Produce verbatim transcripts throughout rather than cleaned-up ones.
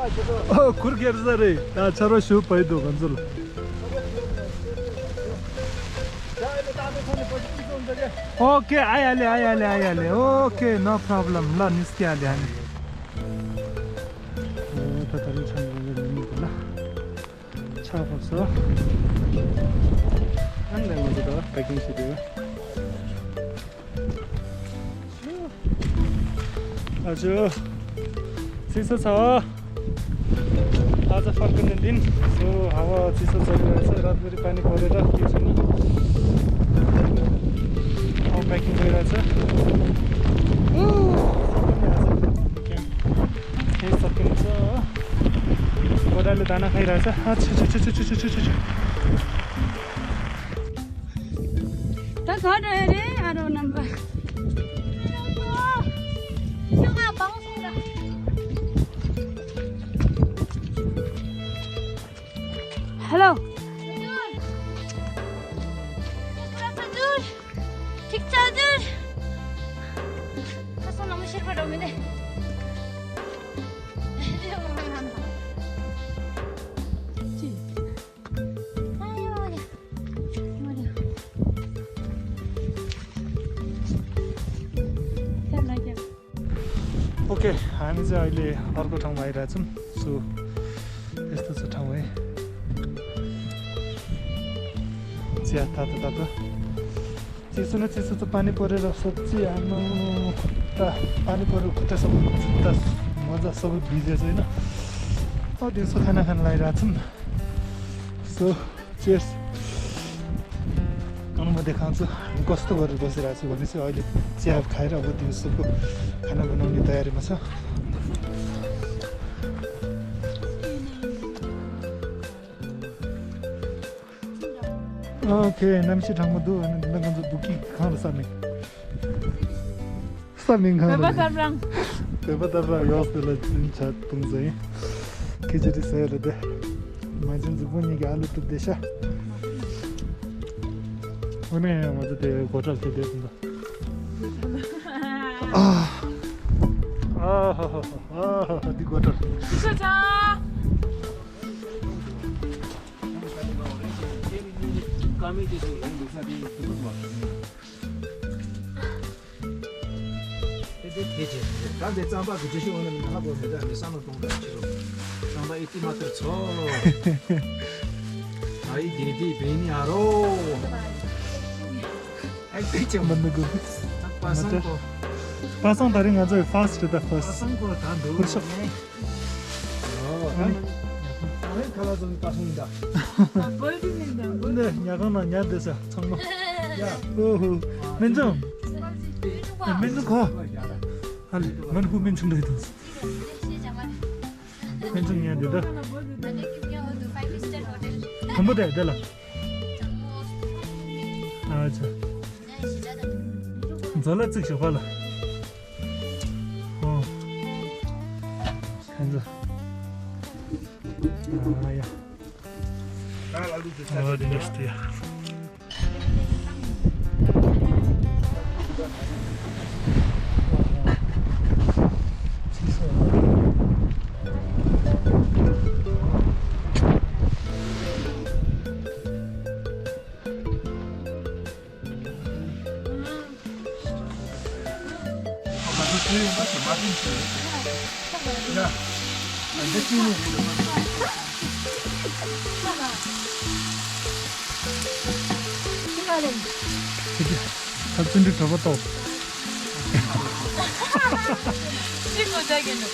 ཨོ་གུར་ཁྱེར་ས་རེད། ད་ཆར་པ་ཞུ་བ་ཡི་འདུག་ང་ཚོ་ལ། ཨོ་ཀེ། ཨ་ཡ་ལེ། ཨ་ཡ་ལེ། ཨ་ཡ་ལེ། ཨོ་ཀེ། ནོ་པོ་རོབ་ལེམ། ལ་ནིས་ཀེ་ཨ་ལེ། ཨ་ནི། ཨོ་ད་ད་རིང་ཆང་གི་ལེ་མི་འདུག་ལ། ཆགས་པ་སོ། ཨན་ལེ་ང་ཚོ་ད་པེ་ཀིང་བྱེད་དུས། ཨ་ཇོ། ཚིགས་སུ་ཚ་བ། ཨ་ཙ་ཕར་ཀུན་ནས་འདིན། སོ་ཧ་བ་ཚིགས་སུ་ཚ་བའི་ར་ཚ་ར་ཏི་རི་པ་ནི་པོ་རེ་ར་ཀི་ཆུ་ནི། ཨོ་པེ་ཀིང་བྱེད་ར་ཚ། ཨུ། ཧེ་སོ་ཀིན་ཚོ། གོ་ད་ལི་ད་ན་ཁའི་ར་ས། ཨ་ཆུ་ཆུ་ཆུ། ད་ག་འགྲོ་ཡ་རེད། ཨ་རོ་རྣམ་པ། ཧེ་ལོ། ཐིག་ཆ་ཟེར། ཁ་སང་ནང་མི་ཤེས་པ་འགྲོ་མི་ནས། ཨོ་ཀེ། ཨ་ནི་ཟེར་ཨ་ལེ་ཨར་གོ་ཁྲང་མ་ཡི་ར་ཚུམ་སུ། ཨེ་སྟོ་སུ་ཁྲང་མ་ཡི། ཅི་ཡ་ད་ད་ད་ད། ཅི་སུ་ན་ཅི་སུ་ཚུ་པ་ནི་པོ་རེ་ར་སོ་ཅི་ཡ་ནོ། ད་པ་ནི་པོ་རེ་ཁུ་ཏ་སོ་ད་མོ་ཛ་སོ་བི་ཟེར་སོ་ཡིན་ན། ཨོ་དེ་སུ་ཁ་ན་ཁ་ན་ལ་ཡི་ར་ཚུམ་སུ། Cheers. ཨ་ནི་མ་དེ་ཁང་ཚུ་གོ་སྟོ་བར་གོ་སི་ར་ཚུ་གོ་ནི་སི་ཨོ་ལི་ཅི་ཧབ་ཁའི་ར་བོ་དེ་སུ་གོ་ཁ་ན་བོ་ནོ་ནི་ད་ཡ་རི་མ་ས། ཨོ་ཁེ། གནམ་གཤིས་གྲང་མོ་འདུག་ཨ་ནི་འདི་ན་ང་ཚོ་བུ་ཀིང་གང་ལ་ས་མེད། ས་མིང་གང་བོད་པ་རེད། ཐབ་རང་། བོད་པ་ཐབ་རང་ཡོག་དེ་ལ་ཅིན་ཆ་ཏུང་ཟེ། ཁི་ཅི་རི་ཟེར་ལ་དེ། མ་ཅིན་གཟུགས་པོ་གཉིས་ཀྱི་ཨ་ལུ་གྲུབ་བསྡད་ཤ། འོ་ནས་ང་ཚོ་དེ་སྒོ་ཁྲལ་བྱེད་བསྡད་ཟིན་པ། ཨ། ཨ་ཧ་ཧ་ཧ་ཧ་ཧ་འདི་སྒོ་ཁྲལ། ཤ་ཆ། དེ་དེ་དེ་དེ་དེ་ད་དེ་རྩམ་པ་གི་རྗེས་ཤུལ་འོང་ན་མི་ཧ་གོ་མེད། ད་མི་བསམ་བློ་གཏོང་དང་ཕྱི་རུ་རྩམ་པ་ཨི་ཏི་མ་ཐུར་ཚོ་ཨ་ཡི་དེ་དེ་བེ་ནི་ཨ་རོ་ཨེ་ཏི་ཅེ་མ་ནུ་གུ་པ་སང་གོ་པ་སང་། ད་རིང་ང་ཚོའི་ཕར་སི་ཊི་རེད། ད་ཕར་པ་སི་ཊི་སང་གོ་ད་འདུག་ཧུར་ཤོག་ནས། ཨོ། ཨ་ནི། ཨ་ནི་ཁ་ལག་བཟོ་གི་པ་སོང་ཡིན་ད། འདི་ཉལ་ཁང་ནང་ཉལ་བསྡད་ས་ཚང་མ། ཡ། ཨོ་ཧོ། སྨན་ལྗོངས། སྨན་ལྗོངས་གོ། ཨ་ལེ། ང་ནི་ཁུ་སྨན་ལྗོངས་འདྲ་ཡི་དང་། སྨན་ལྗོངས་ཉལ་བསྡད་ད། དང་པོ་དེ་དེ་ལ། ཨ་ཅག་མཛོ་ལ་བརྩིགས་ཤོག་པ་ལ། ཨོ། ཁན་ཚོ། ཨ་ཡ། ཨོ་དེ་འདྲ་ཞིག་ཡ། ཐབ་ཚུན་དུ་གྲོད་པ་ལྟོགས། ཅི་མོ་ད་གི་ནོ།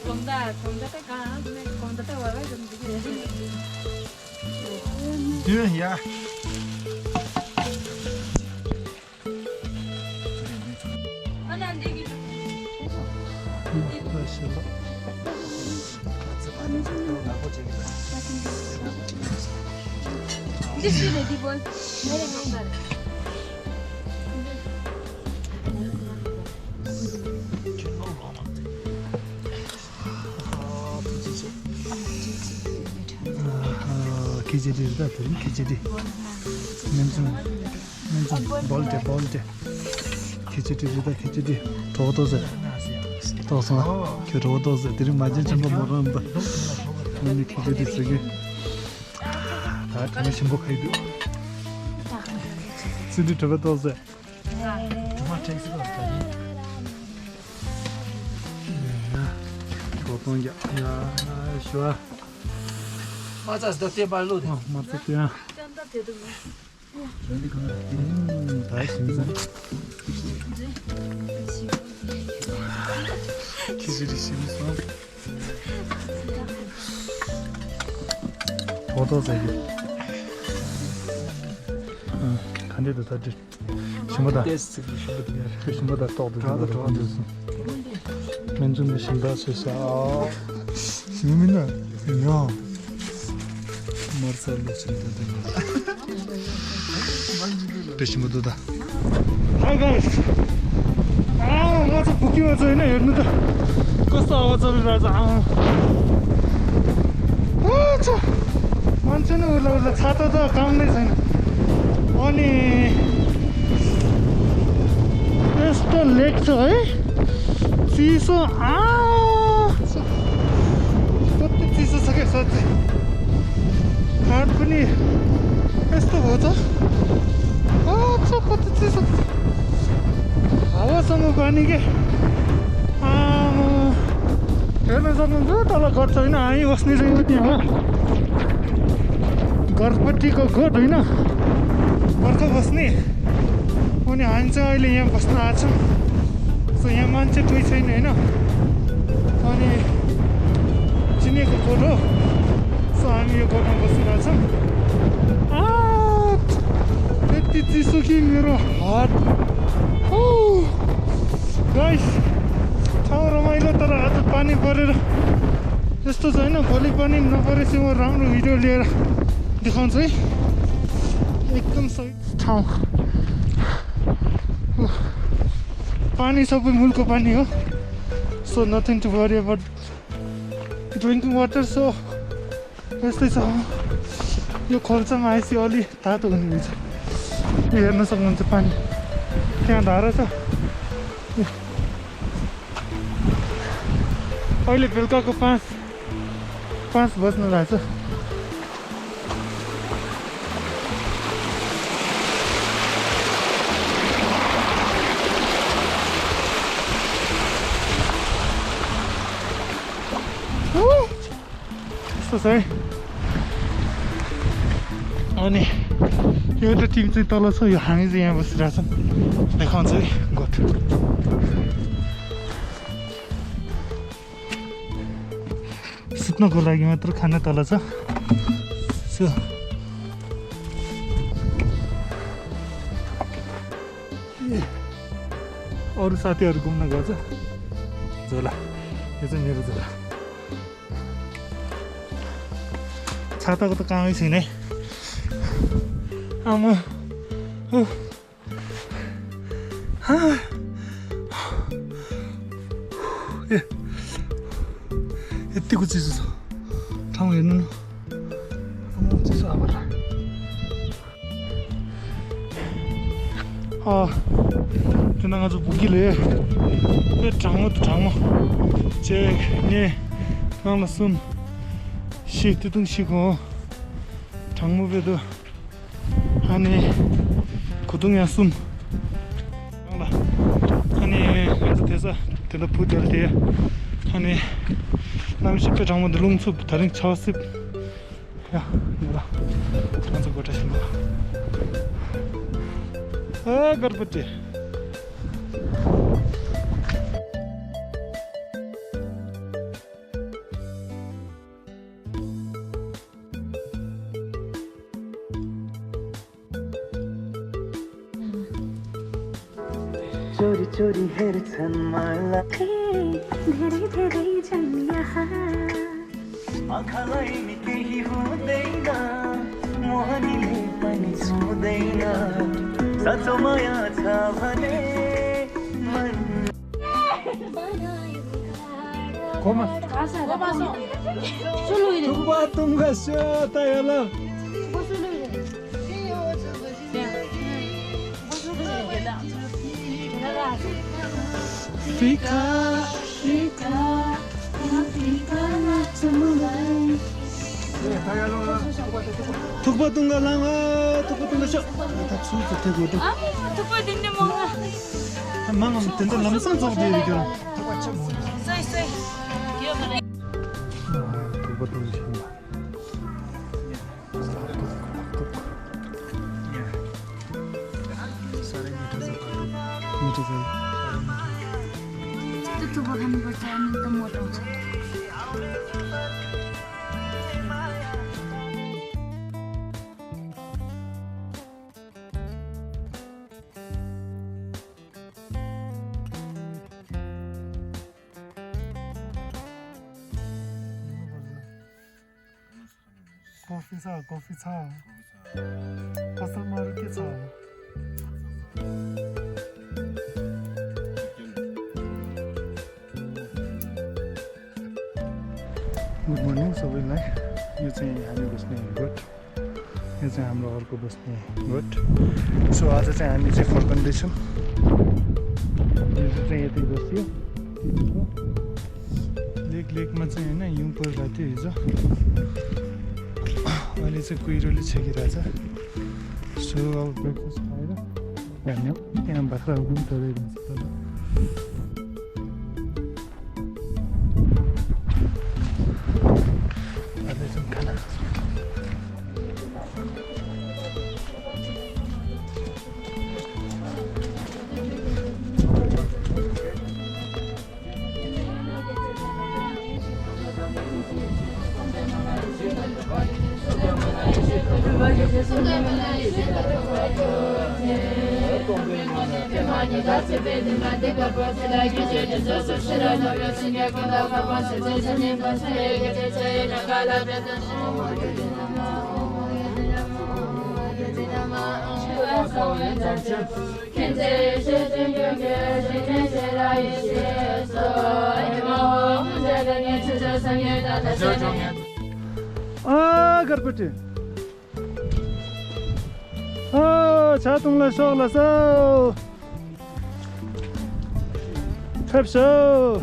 གོང་ད་གོང་ད་ད་གང་གོང་ད་ད་བ་བ་ཙམ་ཟིག་དུས་ཡ། ཁི་ཆི་ཏི་རེད་ད། དེ་རིང་ཁི་ཆི་ཏི། སྨན་ཆུང་། སྨན་ཆུང་། བོལ་ཏེ་བོལ་ཏེ། ཁི་ཆི་ཏི་རེད་ད། ཁི་ཆི་ཏི། གྲོགས་ཏོག་ཟེར། ཏོག་སོང་། ཁྱོད་གྲོགས་ཏོག་ཟེར། དེ་རིང་མ་ཇེ་ཆེན་པོ་མོ་རང་འདུག་ཨ་ནི་ཁི་ཆི་ཏི་ཟེར་གི། ད་དྲི་མ་ཞིམ་པོ་ཁ་ཡི་འདུག་སི་འདི་གྲོགས་ཏོག་ཟེར། གྲོགས་ཏོག་ཡ། ཡ་ཞུ་བ། མ་ཚ་སྡོད་བལྟས་པར་ལོ་དེ། ཨ། མ་ཚ་དེ་ཡང་། ད་ཞིམ་སོང་། ཁྱི་ཞིག་རེ་ཞིམ་སོང་། ཏོག་ཏོག་ཟ་རྒྱུ། ཨ། ག་འདྲ་འདུག་ད་དེ། ཞིམ་པོ་དང་། ཏེས་ཅིག་ཞིམ་པོ་འདུག་ཡ། ཞིམ་པོ་དང་ཏོག་ཏོག་འདུག་འདུག་སོང་། སྨན་ཆུང་ནས་ཞིམ་པ་ཟོས་ཤག་སྨན་ཆུང་ནས་ཡང་མར་ཚ་ལོ་ཆེན་འདུག་འདུག་དཔེ་ཞིམ་པོ་འདུག་ད། Hi guys. ཨ། ང་ཚོ་བུ་ཀི་བ་ཚོ་ཡིན་ན་ཡོད་ནི་ད། ཀོ་ས་བ་ཚོ་ར་ཚ། ཨ། ཨ་ཚ། ང་ཚོ་ནི་འུ་ལ་འུ་ལ་ཚ་ཏོག་ཏོག་གང་ནས་ཟིན། ཨོ་ནི། ཨེ་སྟོ་ལེགས་སོ་ཨེ། ཚུལ་སོ་ཨ། ཚུལ་སོ་ཚ་གེ་ས་ཚེ། ཁར་ཁུ་ནི། ཨེ་སྟོ་བོ་ཚ། ཨ་ཚ་ཁོ་ཚ་ཚུལ་སོ། ཨ་བ་སོ་མོ་ག་ནི་གེ། ཨ་མོ། དེ་ནས་སོ་མོ་ཚོ་ད་ལ་གར་ཚོ་ཡིན་ན་ཨ་ཡི་བ་སི་ནི་རེ་ཡོད་ཡ། घर पट्टीको घर होइन। अनि हामी चाहिँ अहिले यहाँ बस्न आएको छौँ। सो यहाँ मान्छे कोही छैन होइन। अनि चिनेको घर हो। सो हामी यो घरमा बसिरहेको छौँ। आ, यति चिसो कि मेरो हात। ओ गाइस, ठाउँ रमाइलो, तर आज पानी परेर यस्तो छ होइन, भोलि पनि नपरेपछि म राम्रो भिडियो लिएर देखाउँछु है। एकदम सही ठाउँ। पानी सबै मूलको पानी हो। So nothing to worry about drinking water. So यस्तै छ। यो खोल्सामा आएपछि अलि तातो हुने रहेछ। यो हेर्न सक्नुहुन्छ पानी। त्यहाँ धारा छ। अहिले बेलुकाको पाँच, पाँच बज्न लागेको छ। यस्तो छ है। अनि एउटा टिम चाहिँ तल छ, यो हामी चाहिँ यहाँ बसिरहेछौँ। देखाउँछु है, गुड। सुत्नको लागि मात्र खाना तल छ। सो, ए, अरू साथीहरू घुम्न गएको छ। झोला, यो चाहिँ मेरो झोला। छाताको त कामै छैन है। आमा। उफ। ए, यत्तिको चिसो छ। ठाउँ हेर्नु न। आमा, चिसो अब। ཨ། དེ་ན་ང་ཚོ་བུ་གི་ལས། དཔེ་གྲང་མོ་འདུག་གྲང་མོ། ཅེ་ངས་ནང་ལ་གསུམ། བཞི་དེ་དུང་བཞི་གོ། གྲང་མོ་དཔེ་འདུག་ཨ་ནི། གོས་ཐུང་ཡང་གསུམ། ནང་ལ། ཨ་ནི་ང་ཚོ་དེ་ས་དེ་འདྲ་བུ་དེར་དེ། ཨ་ནི། གནམ་གཤིས་དཔེ་གྲང་མོ་འདུག་རླུང་འཚུབ། ད་རིང་ཆར་པ་སིབ། ཡ། ཡ་ལ། ང་ཚོ་སྒོ་ཁྲ་ཞིག་འདུག་ཨ། སྒར་པོ་ཏི། चोरी चोरी हेर्छन् मलाई। ए, धेरै धेरै छन् यहाँ। आँखालाई नि केही हुँदैन, मोहनीले पनि छुँदैन। साँचो माया छ भने मन। Koma. Koma so. Sulu ini. Tumba tumba syo tayala. ཧྲི་ཁ་ཧྲི་ཁ། ཐུག་པ་བཏུང་ག་ལངས་ཨ། ཐུག་པ་བཏུང་ག་ཤོག་ད་ཚུར་ཚུར་ཐེག་དགོས་འདུག་ཨ་མ་ཐུག་པ་དེ་འདྲ་མང་ང་། མང་ངམ་དེ་འདྲ་ལམ་སང་རྫོགས་བསྡད་ཡོད་ཀྱང་། སོས་སོས། ཐུག་པ་བཏུང་ག་ཤོག་ཀོ་ཧྥི་ཚ། ཀོ་ཧྥི་ཚ། ཁ་སང་མ་རུ་ཀེ་ཚ། Good morning, सबैलाई। यो चाहिँ हामी बस्ने गोठ। यो चाहिँ हाम्रो अर्को बस्ने गोठ। So आज चाहिँ हामी चाहिँ फर्कँदैछौँ। हिजो चाहिँ यति बस्यो। लेक, लेकमा चाहिँ होइन, हिउँ परिरहेको थियो हिजो। अहिले चाहिँ कुहिरोले छेकिरहेछ। So अब ब्रेकफास्ट खाएर जाने हो। त्यहाँ बाख्राहरू पनि चराइरहन्छ तल। जाँदैछौँ खाना। ཨ་གར་པ་ཏི། ཨ་ཆ་དུང་ལ་ཤོག་ལ་སོ། ཕེབས་ཤོག་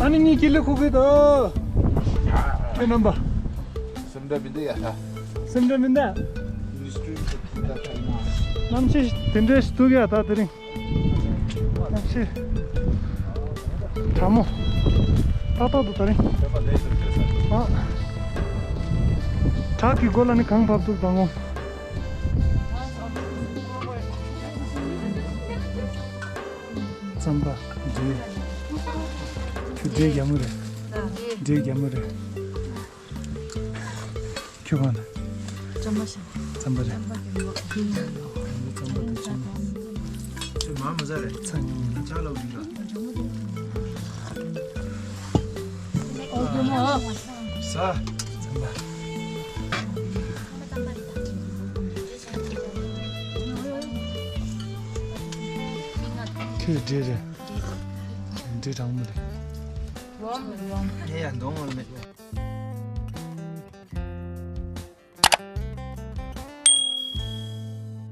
ཨ་ནི་གཉིས་ཀྱི་ལི་ཁུག་གི་དོ། ཁྱེད་རྣམ་པ། སེམས་འདྲ་མི་འདུག་ཡ་ད། སེམས་འདྲ་མི་འདུག་མི་སྤྲུལ་གྱི་ད་ད་ཡིན་ན། གནམ་གཤིས་དེ་འདྲས་ཤིག་འདུག་ཡ་ད་དེ་རིང་། གནམ་གཤིས་གྲང་མོ། ཏག་ཏག་འདུག་ད་རིང་། ཨ། བྲག་གི་མགོ་ལ་ནི་གངས་བབས་འདུག་ད་ངོ་། རྩམ་པ་འབྲས། ཁྱོད་འབྲས་རྒྱ་མོ་རེད། འབྲས་རྒྱ་མོ་རེད། ཁྱོད་གང་རེད། རྩམ་པ་ཞིག་རྩམ་པ་རེད། རྩམ་པ་རྒྱ་མོ། རྩམ་པ་དེ་ཆུང་། ཁྱོད་མ་མ་ཟ་རེད། ཚ་ཉུང་ཉུང་ཅག་ལ་འོ་རྒྱ་མོ། ཟ། རྩམ་པ། ཁྱོད་འབྲས་རེད། འབྲས་གྲང་མོ་རེད། ངས་ཡང་འདོང་བ་མེད།